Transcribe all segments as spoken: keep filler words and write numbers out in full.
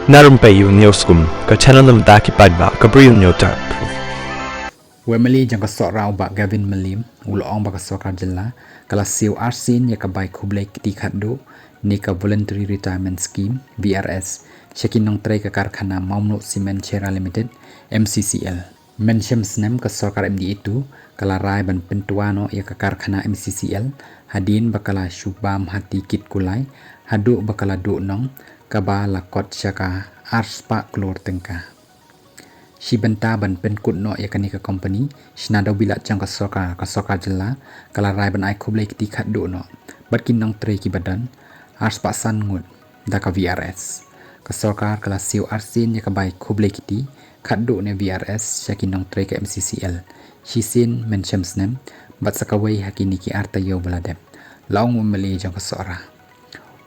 Na rympei ïa u News Kum, ka channel na bynta ki paidbah ka Bri u Hynñiewtrep. U MLA jong ka Sohra u Bah Gavin Mylliem u la ong ba ka sorkar jylla ka la siew arsien ïa ka bai khublei kti khatduh ne ka Voluntary Retirement Scheme, VRS, sha ki nongtrei ka karkhana Mawmluh Cement Cherra Limited, MCCL. Mynshem snem ka sorkar MDA two ka la rai ban pyntwa noh ïa ka karkhana MCCL hadien ba ka la shu bam ha ti kit kulai haduh ba ka la duhnong, kaba la kot sha ka arspah klur tyngka. Shi bynta ban pynkut noh ïa kane ka kompani, shna dewbilat jong ka sorkar, ka sorkar jylla ka la rai ban ai khublei kti khatduh noh bad ki nongtrei kiba don arspah san ngut da ka VRS. Ka sorkar ka la siew arsien ïa ka bai khublei kti khatduh ne VRS sha ki nongtrei ka MCCL shisien mynshem snem bad sa kawei ha kine ki ar taïew ba la dep, la ong u MLA jong ka Sohra.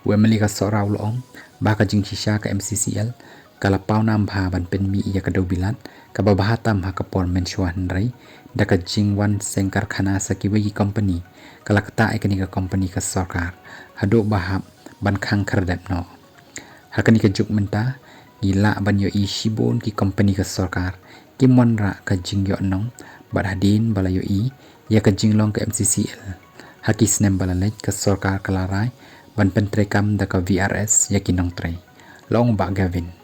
U MLA ka Sohra u la ong ba ka jingshisha ka MCCL ka la pawnam bha ban pynmih ïa ka dewbilat kaba bha tam ha ka por mynshuwa, hynrei da ka jingwan seng karkhana sa kiwei ki kompani, ka la ktah ïa kane ka kompani ka sorkar haduh ba hap ban khang khyrdep noh. Ha kane ka juk mynta ngi lah ban ïohi shibun ki kompani ka sorkar kim wanrah ka jingïohnong bad hadien ba la ïohi ïa ka jinglong ka MCCL ha ki snem ba la leit, ka sorkar ka la rai ban pyntreikam da ka VRS ïa ki nongtrei, la ong u Bah Gavin.